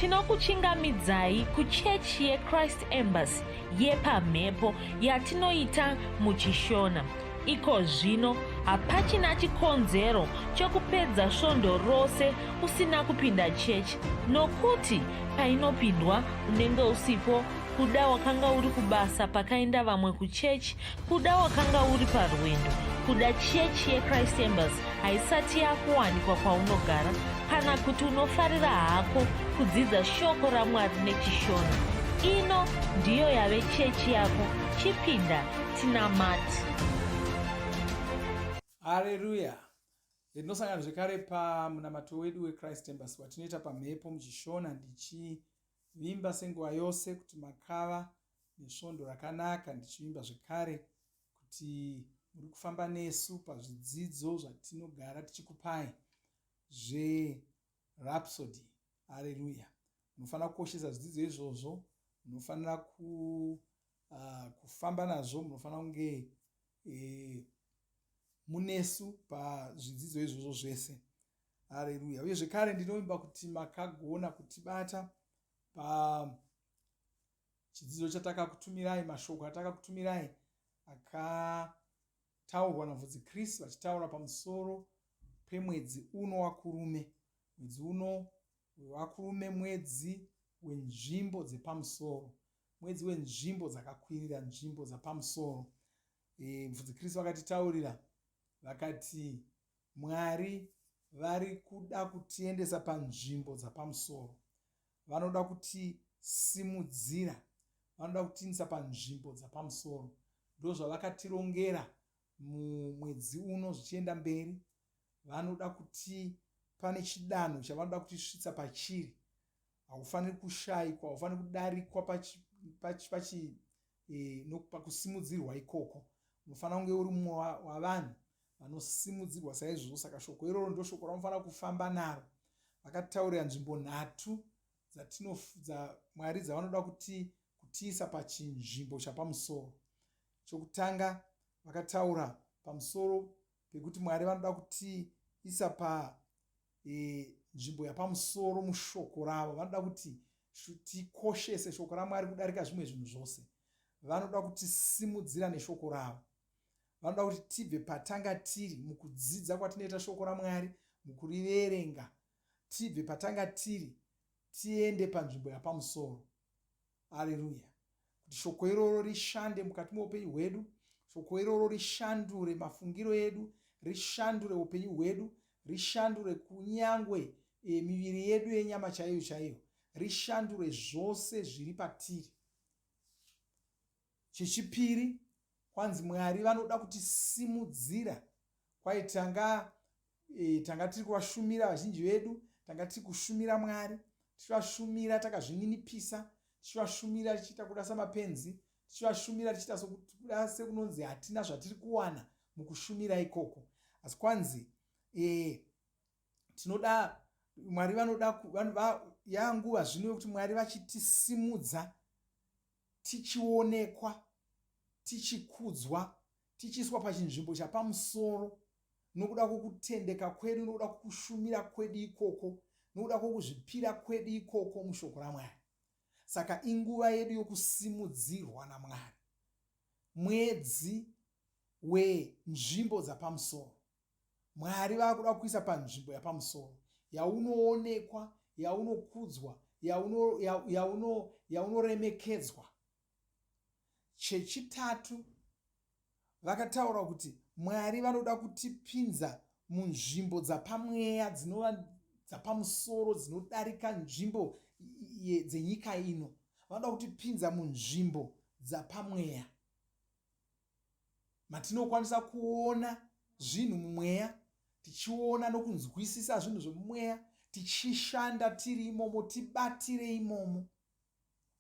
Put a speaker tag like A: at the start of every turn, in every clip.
A: Tinokuchingamidzai kuchechi yeChrist Embassy yepamhepo yatinoita muchiShona. Iko zvino hapachina chikonzero chokupedza svondo rose usina kupinda chechi nokuti painopindwa unenge usipo kuda wakanga uri kubasa pakaenda vamwe kuchechi kuda wakanga uri parwendo kuda chechi yechrist embassy haisati yakuwanikwa kwaunogara kana kuti unofarira hako kudzidza shoko ramwari nechishona ino ndiyo yave chechi yako chipinda tinamati
B: Hareruya! Tinosangana zvekare pamunamato wedu weChrist Embassy watinoita pamhepo muchishona ndichivimba senguva yose kuti makava nesvondo rakanaka ndichivimba zvekare kuti muri kufamba nesu pazvidzidzo zvatinogara tichikupai zveRhapsody. Hareruya! Munofanira kukoshesa zvidzidzo izvozvo, munofanira ku, uh, kufamba nazvo, munofanira kunge e, munesu pazvidzidzo izvozvo zvese. Hareruya! Uye zvekare ndinovimba kuti makagona kutibata pa Chidzidzo chatakakutumirai, mashoko atakakutumirai akataurwa naMufudzi Chris vachitaura pamusoro pemwedzi uno waKurume. Mwedzi uno waKurume mwedzi wenzvimbo dzepamusoro, mwedzi wenzvimbo dzakakwirira, nzvimbo dzapamusoro. E, Mufudzi Chris vakatitaurira vakati Mwari vari kuda kutiendesa panzvimbo dzapamusoro. Vanoda kutisimudzira, vanoda kutiindisa panzvimbo dzapamusoro. Ndozvavakatirongera mumwedzi uno zvichienda mberi. Vanoda kuti pane chidanho chavanoda kutisvitsa pachiri. Haufaniri kushaikwa, haufaniri kudarikwa pachi, pachi, pachi, e, pakusimudzirwa ikoko. Unofanira kunge uri mumwe wavanhu vanosimudzirwa saizvozvo. Saka shoko iroro ndoshoko ramunofanira kufamba naro. Vakatitaurira nzvimbo nhatu dza Mwari dzavanoda kuti kutiisa pachinzvimbo chapamusoro. Chokutanga vakataura pamusoro pekuti Mwari vanoda kutiisa pa e, nzvimbo yapamusoro mushoko ravo. Vanoda kuti tikoshese shoko raMwari kudarika zvimwe zvinhu zvose. Vanoda kutisimudzira neshoko ravo. Vanoda kuti tibve patanga tiri mukudzidza kwatinoita shoko raMwari, mukuriverenga, tibve patanga tiri tiende panzvimbo yapamusoro. Areruya! Kuti shoko iroro rishande mukati meupenyu hwedu, shoko iroro rishandure mafungiro edu, rishandure upenyu hwedu, rishandure kunyangwe e, miviri yedu yenyama chaiyo chaiyo, rishandure zvose zviri patiri. Chechipiri, kwanzi Mwari vanoda kutisimudzira. Kwai tanga e, tanga tiri kuvashumira vazhinji vedu, tanga tiri kushumira Mwari, tichivashumira takazvininipisa, tichivashumira tichiita kuda samapenzi, tichivashumira tichiita sokuda sekunonzi hatina zvatiri kuwana mukushumira ikoko. Asi kwanzi e, tinoda Mwari vanoda yanguva zvino yekuti Mwari vachitisimudza tichionekwa, tichikudzwa, tichiiswa pachinzvimbo chapamusoro nokuda kwokutendeka kwedu, nokuda kwokushumira kwedu ikoko, nokuda kwokuzvipira kwedu ikoko mushoko raMwari. Saka inguva yedu yokusimudzirwa naMwari, mwedzi wenzvimbo dzapamusoro. Mwari vakuda kukuisa panzvimbo yapamusoro yaunoonekwa, yaunokudzwa, yaunoremekedzwa. Chechitatu, vakataura kuti Mwari vanoda kutipinza munzvimbo dzapamweya dzinova dzapamusoro dzinodarika nzvimbo dzenyika ino. Vanoda kutipinza munzvimbo dzapamweya. matinokwanisa kuona zvinhu mumweya tichiona nokunzwisisa zvinhu zvemumweya tichishanda tiri imomo tibatire imomo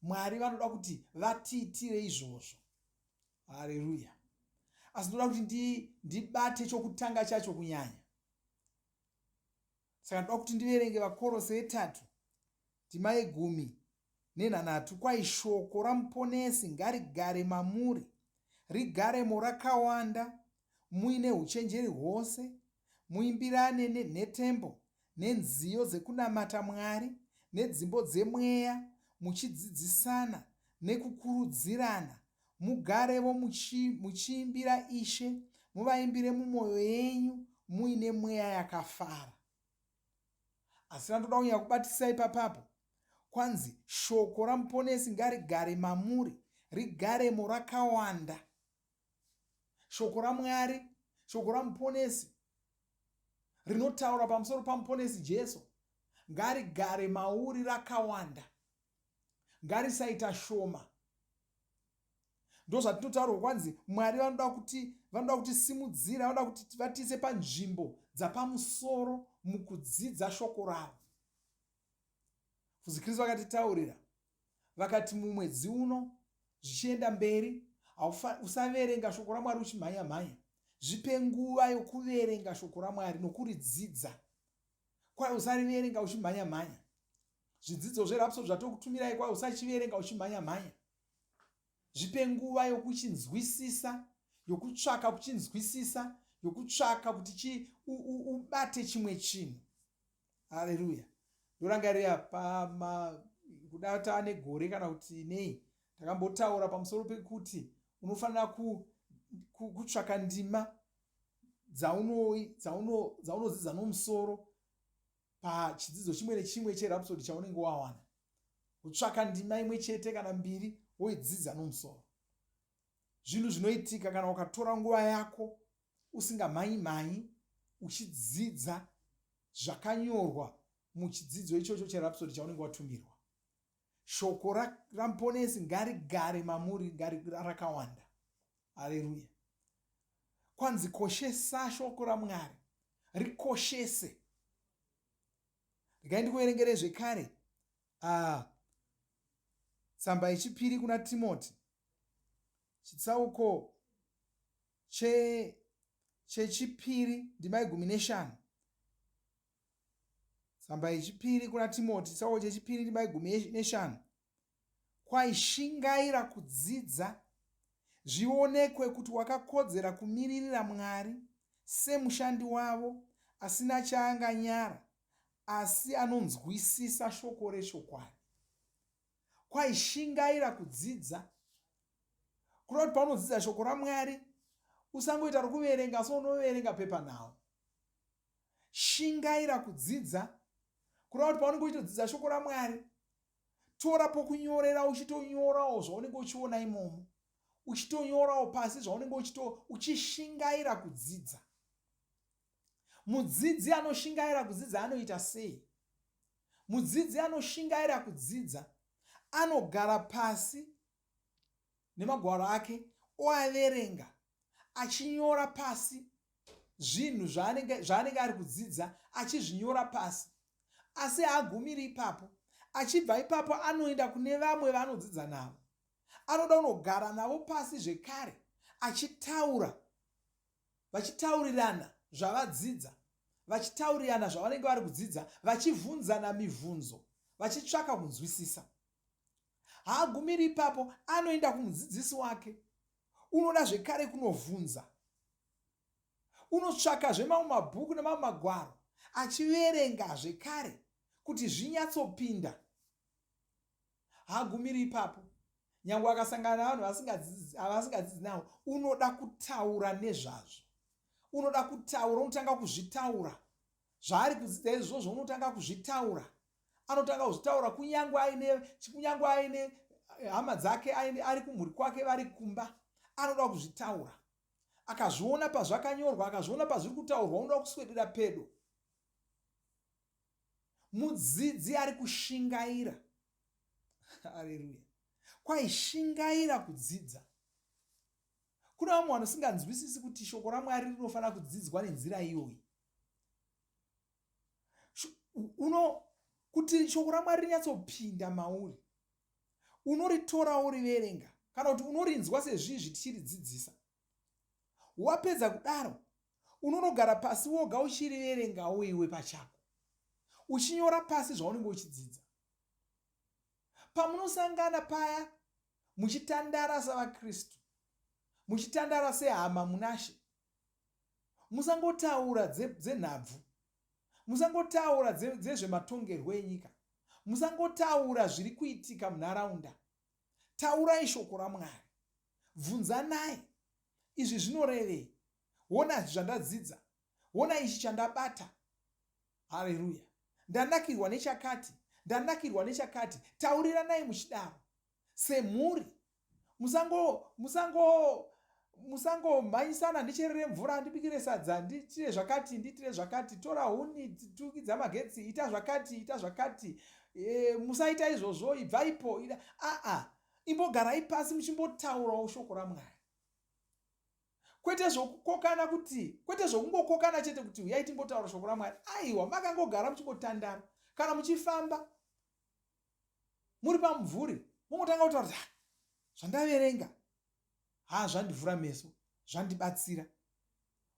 B: mwari vanoda kuti vatiitire izvozvo hareruya asi ndoda kuti ndibate chokutanga chacho kunyanya Saka ndoda kuti ndiverenge vaKorose yetatu ndima yegumi nenhanhatu kwai shoko raMuponesi ngarigare mamuri, rigaremo rakawanda, muine uchenjeri hwose, muimbirane nenhetembo nenziyo dzekunamata Mwari, nedzimbo dzemweya, muchidzidzisana nekukurudzirana. Mugarevo muchiimbira Ishe, muvaimbire mumwoyo yenyu muine mweya yakafara. Asi randoda kunyanya kubatisisa ipapapo, kwanzi shoko raMuponesi ngarigare mamuri, rigaremo rakawanda. Shoko raMwari, shoko raMuponesi rinotaura pamusoro paMuponesi Jesu, ngarigare mauri rakawanda, ngarisaita shoma. Ndozvatinotaurwa kwanzi Mwari vanoda kuti vanoda kutisimudzira, vanoda kuti vatiise panzvimbo dzapamusoro mukudzidza shoko ravo. Mufudzi Kristu vakatitaurira vakati mumwedzi uno zvichienda mberi usaverenga shoko raMwari uchimhanya mhanya. Zvipe nguva yokuverenga shoko raMwari nokuridzidza. Kwai usariverenga uchimhanya mhanya. Zvidzidzo zveRhapsody zvatokutumirai kwai usachiverenga uchimhanya mhanya. Zvipe nguva yokuchinzwisisa, yokutsvaka kuchinzwisisa, yokutsvaka kuti chi, u, u, ubate chimwe chinhu. Haleluya. Ndorangarira pama kuda taane gore kana kuti nei takambotaura pamusoro pekuti unofanira ku, ku, kutsvaka ndima dzaunodzidza dzauno, dzauno nomusoro pachidzidzo chimwe nechimwe cherhapsody chaunenge wawana kutsvaka ndima imwe chete kana mbiri woidzidza nomusoro zvinhu zvinoitika kana ukatora nguva yako usingamhanyi mhanyi uchidzidza zvakanyorwa muchidzidzo ichocho cherhapsody chaunenge watumirwa shoko ramuponesi ngarigare mamuri rakawanda haleluya kwanzi koshesa shoko ramwari rikoshese regai ndikuverengere zvekare ah, tsamba yechipiri kuna timoti chitsauko che chechipiri ndima yegumi neshanu Tsamba yechipiri kuna Timoti, chitsauko chechipiri ndima yegumi neshanu. Kwaishingaira kudzidza zvionekwe kuti wakakodzera kumiririra Mwari semushandi wavo asina chaanganyara asi anonzwisisa shoko rechokwadi. Kwaishingaira kudzidza kureva kuti paunodzidza shoko raMwari usangoita rokuverenga sounoverenga pepanhau. Shingaira kudzidza, kureva kuti paunenge uchitodzidza shoko raMwari, tora pokunyorera uchitonyorawo zvaunenge uchiona imomo, uchitonyorawo pasi zvaunenge uchito uchishingaira kudzidza. Mudzidzi anoshingaira kudzidza anoita sei? Mudzidzi anoshingaira kudzidza anogara pasi nemagwaro ake oaverenga achinyora pasi zvinhu zvaanenge, zvaanenge ari kudzidza achizvinyora pasi asi haagumiri ipapo achibva ipapo anoenda kune vamwe vaanodzidza navo anoda kunogara navo pasi zvekare achitaura vachitaurirana zvavadzidza vachitaurirana zvavanenge vari kudzidza vachivhunzana mivhunzo vachitsvaka kunzwisisa Haagumiri ipapo, anoenda kumudzidzisi wake. Unoda zvekare kunovhunza. Unotsvakazve mamwe mabhuku nemamwe magwaro achiverenga zvekare kuti zvinyatsopinda. Haagumiri ipapo. Nyangwe akasangana navanhu avasingadzidzi navo, unoda kutaura nezvazvo. Unoda kutaura, unotanga kuzvitaura. Zvaari kudzidza izvozvo unotanga kuzvitaura. Anotanga kuzvitaura kunyange aine kunyange aine eh, hama dzake aine ari kumhuri kwake vari kumba anoda kuzvitaura. Akazviona pazvakanyorwa, akazviona pazviri kutaurwa, unoda kuswedera pedo. Mudzidzi ari kushingaira. Haleluya. Kwaishingaira kudzidza. Kuna vamwe vanosinganzwisisi kuti shoko raMwari rinofanira kudzidzwa nenzira iyoyi. Uno kuti shoko raMwari rinyatsopinda mauri, unoritora woriverenga kana kuti unorinzwa sezvizvi tichiridzidzisa. Wapedza kudaro, unonogara pasi woga uchiriverengawo iwe pachako, uchinyora pasi zvaunenge uchidzidza. Pamunosangana paya muchitandara savaKristu, muchitandara sehama munaShe, musangotaura dzenhabvu, musangotaura dzezvematongerwo enyika, Musangotaura zviri kuitika munharaunda. Taurai shoko raMwari. Bvunzanai. Izvi zvinorevei? Hona zvandadzidza. Hona ichi chandabata. Hareruya. Ndanakirwa nechakati. Ndanakirwa nechakati. Tauriranai muchidaro. Semhuri. Musango musango musangomhanyisana ndicherere mvura ndibikire sadza ndiitire zvakati ndiitire zvakati tora huni tukidza magetsi ita zvakati ita zvakati e, musaita izvozvo ibvaipo ida aa imbogarai pasi muchimbotaurawo shoko ramwari kwete zvokukokana kuti kwete zvokungokokana chete kuti huyai timbotaura shoko ramwari aiwa makangogara muchingotandara kana muchifamba muri pamumvuri mongotanga kutaura kuti ah, zvandaverenga haa zvandivhura meso zvandibatsira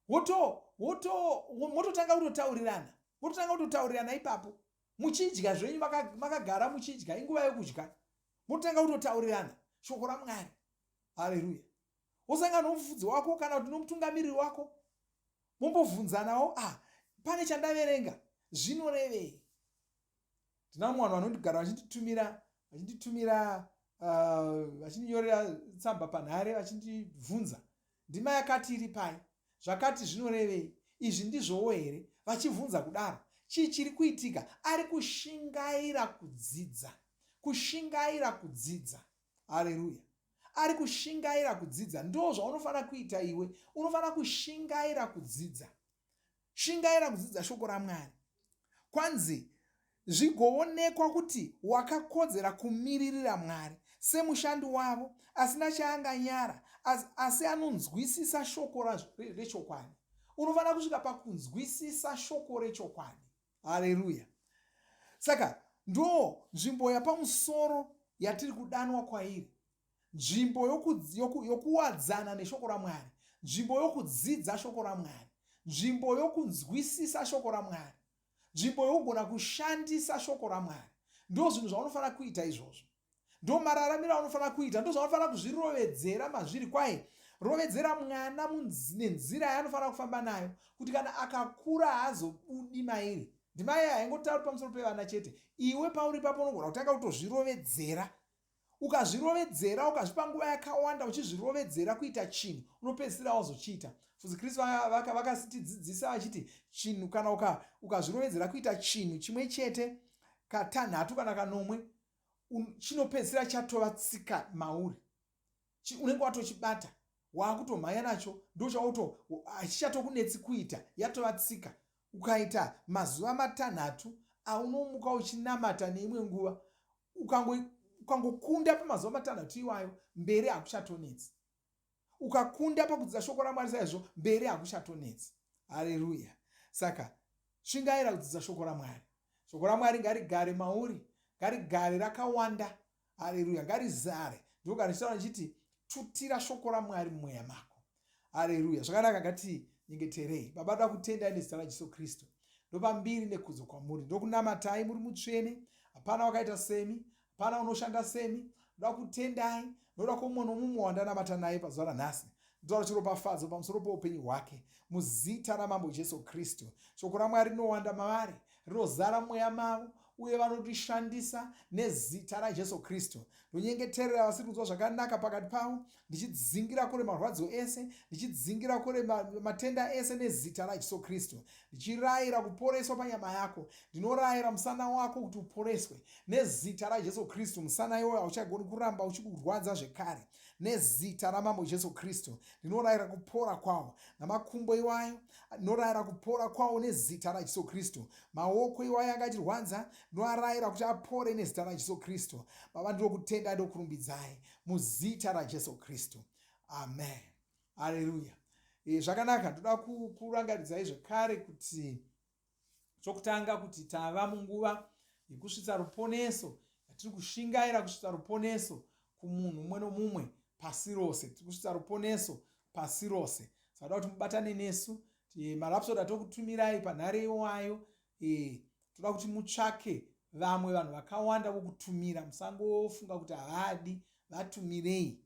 B: woto woto mototanga kutotaurirana mototanga kutotaurirana ipapo muchidya zvenyu makagara muchidya inguva yekudya mototanga kutotaurirana shoko ramwari haleluya wosangana nomufudzi wako kana kuti nomutungamiriri wako mombobvunzanawo ah pane chandaverenga zvinorevei Ndina vamwe vanhu vanondigara vachinditumira vachinditumira uh, vachindinyorera tsamba panhare vachindibvunza ndima yakati iri pai zvakati zvinorevei izvi ndizvowo here vachibvunza kudaro chii chiri kuitika ari kushingaira kudzidza kushingaira kudzidza haleluya ari kushingaira kudzidza ndo zvaunofanira kuita iwe unofanira kushingaira kudzidza Shingaira kudzidza shoko raMwari. Kwanzi zvigoonekwa kuti wakakodzera kumiririra Mwari semushandi wavo asina chaanganyara asi anonzwisisa shoko rechokwadi. Unofanira kusvika pakunzwisisa shoko rechokwadi. Haleluya! Saka ndo nzvimbo yapamusoro yatiri kudanwa kwairi. Nzvimbo yokuwadzana neshoko raMwari, nzvimbo yokudzidza shoko raMwari, nzvimbo yokunzwisisa shoko raMwari, nzvimbo yokugona kushandisa shoko raMwari. Ndo zvinhu zvaunofanira kuita izvozvo. Ndo mararamiro aunofanira kuita, ndo zvaunofanira kuzvirovedzera mazviri. Kwai rovedzera mwana nenzira yaanofanira kufamba nayo kuti kana akakura haazobudi mairi. Ndima iyi haingotauri pamusoro pevana chete. Iwe pauri ipapo unogona kutanga kutozvirovedzera Ukazvirovedzera, ukazvipa nguva yakawanda uchizvirovedzera kuita chinhu, unopedzisira wazochiita. Mufudzi Kristu vakasitidzidzisa vachiti chinhu kana ukazvirovedzera kuita chinhu chimwe chete katanhatu kana kanomwe, chinopedzisira chatova tsika mauri. Unenge watochibata, waakutomhanya nacho, ndochauto hachichatokunetsi kuita, yatova tsika. Ukaita mazuva matanhatu aunomuka uchinamata neimwe nguva, ukangokunda pamazuva matanhatu iwayo mberi hakuchatonetsi ukakunda pakudzidza shoko ramwari saizvo mberi hakuchatonetsi hareruya saka shingaira kudzidza shoko ramwari shoko ramwari ngarigare mauri ngarigare rakawanda hareruya ngarizare ndogara ndichitaura ndichiti tutira shoko ramwari mumweya mako Hareruya. Zvakanaka ngatinyengeterei. Baba toda kutendai nezita raJesu Kristu. Ndopa mbiri nekudzo kwamuri. Ndokunamatai muri mutsvene. Hapana wakaita semi. Hapana unoshanda semi. Ndoda kutendai. Ndoda kwomumwe nomumwe wandanamata naye pazuva ranhasi. Ndotaura chiropafadzo pamusoro poupenyu hwake. Muzita raMambo Jesu Kristu. Shoko raMwari rinowanda mavari. Rinozara mweya mavo uye vanorishandisa nezita raJesu Kristu. Ndonyengeterera vasiri kunzwa zvakanaka pakati pavo, ndichidzingira kure marwadzo ese, ndichidzingira kure matenda ese nezita raJesu Kristu. Ndichirayira kuporeswa panyama yako. Ndinorayira musana wako kuti uporeswe nezita raJesu Kristu. Musana iwoyo hauchagoni kuramba uchikurwadza zvekare. Nezita raMambo Jesu Kristu ndinorayira kupora kwawo. Namakumbo iwayo ndinorayira kupora kwawo nezita raJesu Kristu. Maoko iwayo anga achirwadza ndinoarayira kuti apore nezita raJesu Kristu. Baba ndinokutenda ndokurumbidzai muzita raJesu Kristu. Amen. Haleluya. E, zvakanaka ndoda kurangaridzai zvekare kuti Chokutanga kuti tava munguva yekusvitsa ruponeso yatiri kushingaira kusvitsa ruponeso kumunhu mumwe nomumwe pasi rose. Tiri kusvitsa ruponeso pasi rose. Saka toda kuti mubatane nesu. Marapsody atokutumirai panhare iwayo e, toda kuti mutsvake vamwe vanhu vakawanda vokutumira. Musangofunga kuti havadi, vatumirei.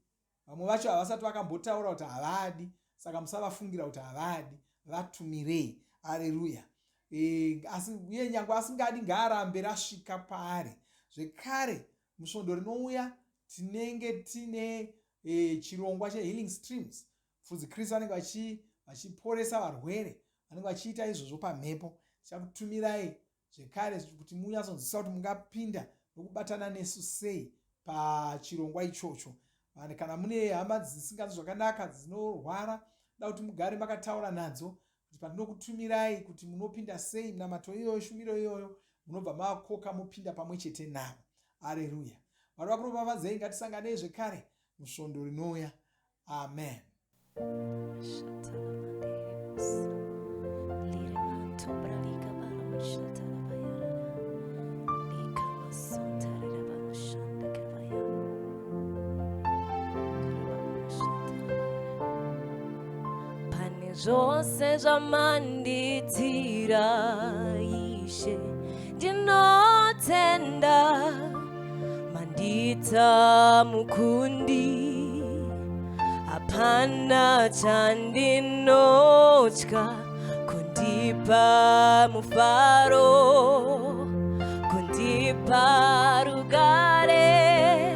B: Vamwe vacho havasati vakambotaura kuti havadi, saka musavafungira kuti havadi. Vatumirei. Areruya. E, asi uye nyangwe asingadi ngaarambe rasvika paari. Zvekare musvondo rinouya tinenge tine e, chirongwa chehealing streams. Mufudzi Chris vanenge vachiporesa varwere, vanenge vachiita izvozvo pamhepo. Tichakutumirai zvekare kuti munyatsonzwisisa kuti mungapinda nokubatana nesu sei pachirongwa ichocho. Kana mune hama dzisinganzwi zvakanaka dzinorwara, da kuti mugare makataura nadzo kuti pandinokutumirai kuti munopinda sei minamato iyoyo, shumiro iyoyo, munobva makoka mopinda pamwe chete navo. Areruya! Mwari vakuropafadzei. Ngatisanganei zvekare musvondo rinouya. Amen.
C: Pane zvose zvamanditira Ishe, ndinotenda mandiita mukundi, hapana chandinotya, kundipa mufaro, kundipa rugare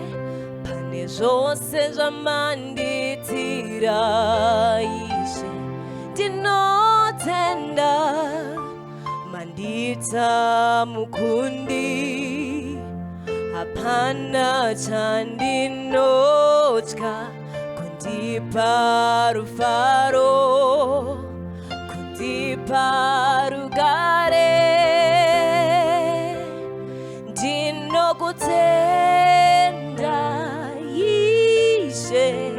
C: pane zvose zvamanditira Ishe, ndinotenda mandiita mukundi, hapana chandinotya, kundipa rufaro, kundipa rugare, ndinokutenda Ishe,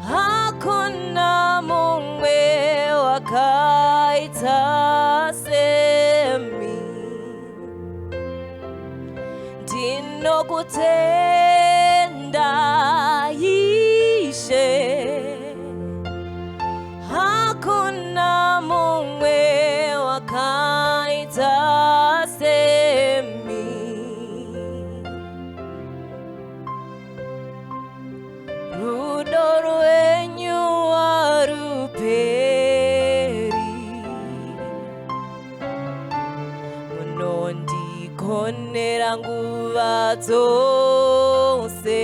C: hakuna mumwe wakaita semi, ndinokutenda Ishe, hakuna mumwe wakaita semi. Rudo rwenyu haruperi, munondigonera nguva dzose.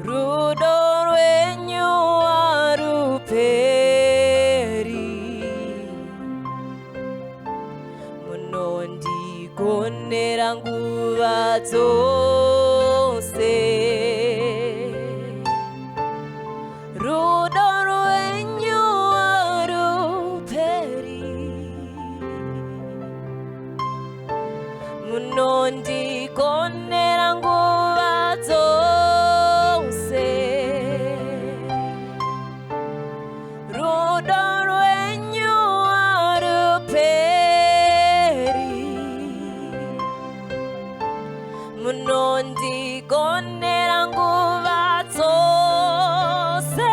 C: Rudo rwenyu haruperi, munondigonera nguva dzose. Rudo rwenyu haruperi, munondigonera nguva dzose. Rudo rwenyu haruperi, munondigonera nguva dzose.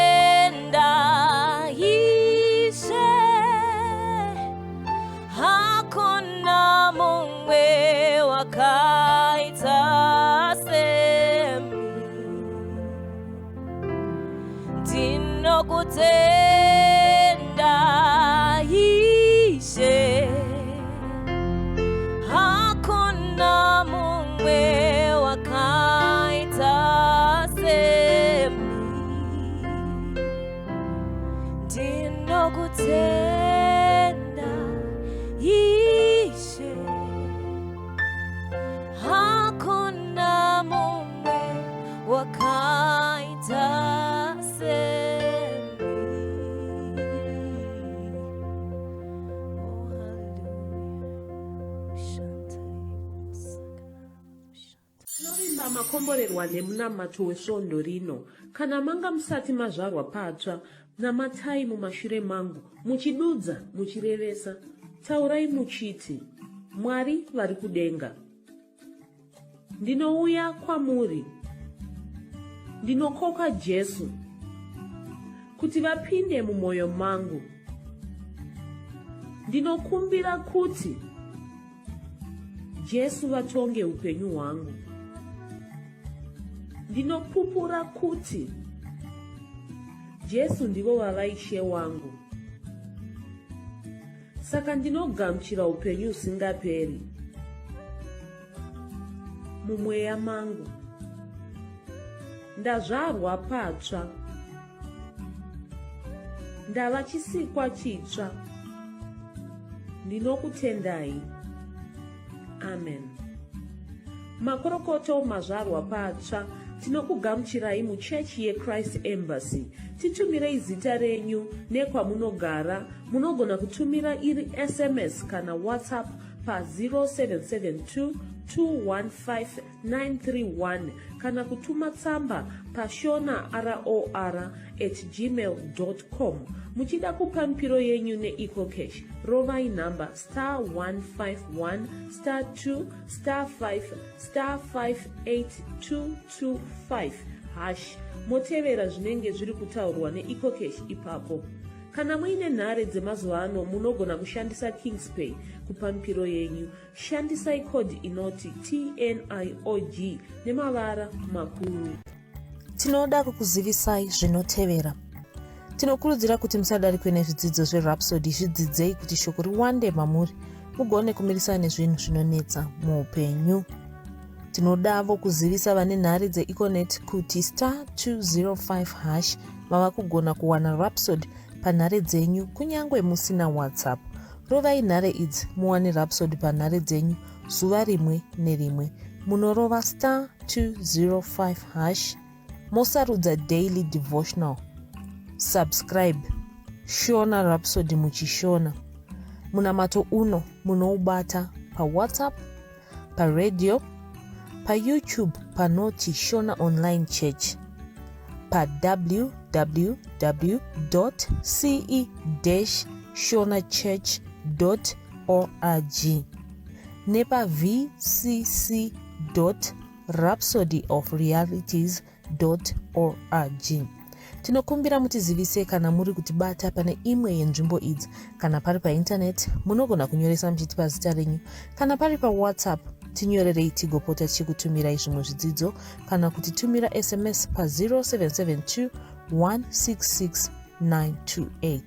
C: Ndinokutenda Ishe, hakuna mumwe wakaita semi, ndinokutenda Ishe, hakuna mumwe wakaita semi, ndinokutenda Ishe, hakuna mumwe wakaita semi. Oh, hallelujah.
A: Tinovimba makomborerwa nemunamato wesvondo rino. Kana manga musati mazvarwa patsva, namatai mumashure mangu, muchidudza, muchirevesa. Taurai muchiti, Mwari vari kudenga. Ndinouya kwamuri. Ndinokoka Jesu kuti vapinde mumwoyo mangu. Ndinokumbira kuti Jesu vatonge upenyu hwangu. Ndinopupura kuti Jesu ndivo vava Ishe wangu. Saka ndinogamuchira upenyu husingaperi mumweya mangu. Ndazvarwa patsva. Ndava chisikwa chitsva. Ndinokutendai. Amen. Makorokoto mazvarwa patsva. Tinokugamuchirai muchechi yeChrist Embassy. Titumirei zita renyu nekwamunogara. Munogona kutumira iri SMS kana WhatsApp pa 0772 215 931 kana kutuma tsamba pashona ror at gmail com. Muchida kupa mipiro yenyu neEcoCash, rovai nhamba star 151 star 2 star 5 star 58225 hash motevera zvinenge zviri kutaurwa neEcoCash ipapo. Kana muine nhare dzemazuva ano munogona kushandisa Kingspay kupa mipiro yenyu. Shandisai code inoti TNIOG nemavara makuru.
D: Tinoda kukuzivisai zvinotevera. Tinokurudzira kuti musadarikwe nezvidzidzo zveRhapsody, zvidzidzei kuti shoko riwande mamuri mugone kumirisana nezvinhu zvinonetsa muupenyu. Tinodavo kuzivisa vane nhare dzeEconet kuti star 205 hash mava kugona kuwana Rhapsody panhare dzenyu kunyange musina WhatsApp. Rovai nhare idzi muwane Rhapsody panhare dzenyu zuva rimwe nerimwe. Munorova star 205 hash mosarudza daily devotional. Subscribe Shona Rhapsody muchishona. Munamato uno munoubata paWhatsApp, paradio, paYouTube panoti Shona Online Church, pa www.ce-shonachurch.org nepa vcc rhapsodyofrealities org. Tinokumbira mutizivise kana muri kutibata pane imwe yenzvimbo idzi. Kana pari paintaneti, munogona kunyoresa muchitipa zita renyu. Kana pari paWhatsApp, tinyorerei tigopota tichikutumirai zvimwe zvidzidzo kana kutitumira SMS pa 0772 166 928.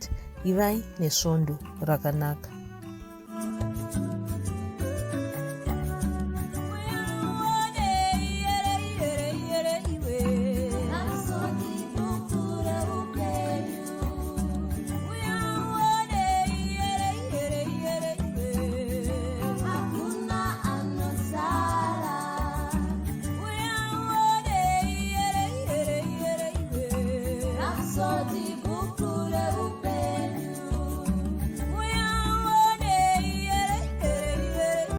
D: Ivai nesvondo rakanaka.